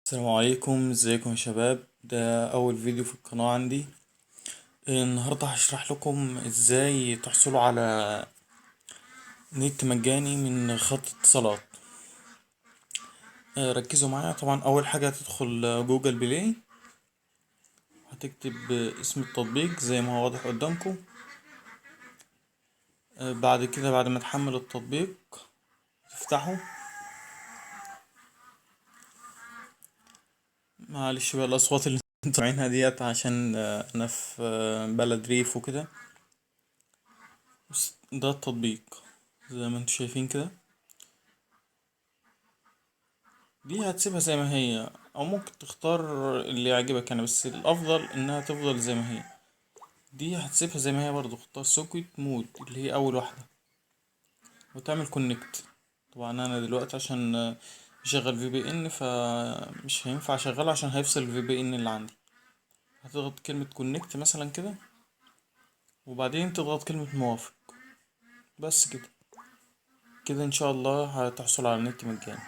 السلام عليكم، ازيكم يا شباب؟ ده اول فيديو في القناة عندي. النهاردة هشرح لكم ازاي تحصلوا على نت مجاني من خط اتصالات. ركزوا معايا. طبعا اول حاجة هتدخل جوجل بلاي، هتكتب اسم التطبيق زي ما هو واضح قدامكم. بعد كده بعد ما تحمل التطبيق تفتحه. معلش بقى الاصوات اللي انتوا سامعينها ديت عشان انا في بلد ريف وكده. بس ده التطبيق زي ما انتوا شايفين كده. دي هتسيبها زي ما هي او ممكن تختار اللي يعجبك يعني، بس الافضل انها تفضل زي ما هي. دي هتسيبها زي ما هي برضو. اختار socket mode اللي هي اول واحدة وتعمل connect. طبعا انا دلوقتي عشان شغل VPN فمش هينفع اشغله عشان هيفصل ال VPN اللي عندي. هتضغط كلمة connect مثلا كده، وبعدين تضغط كلمة موافق. بس كده كده ان شاء الله هتحصل على نت مجاني.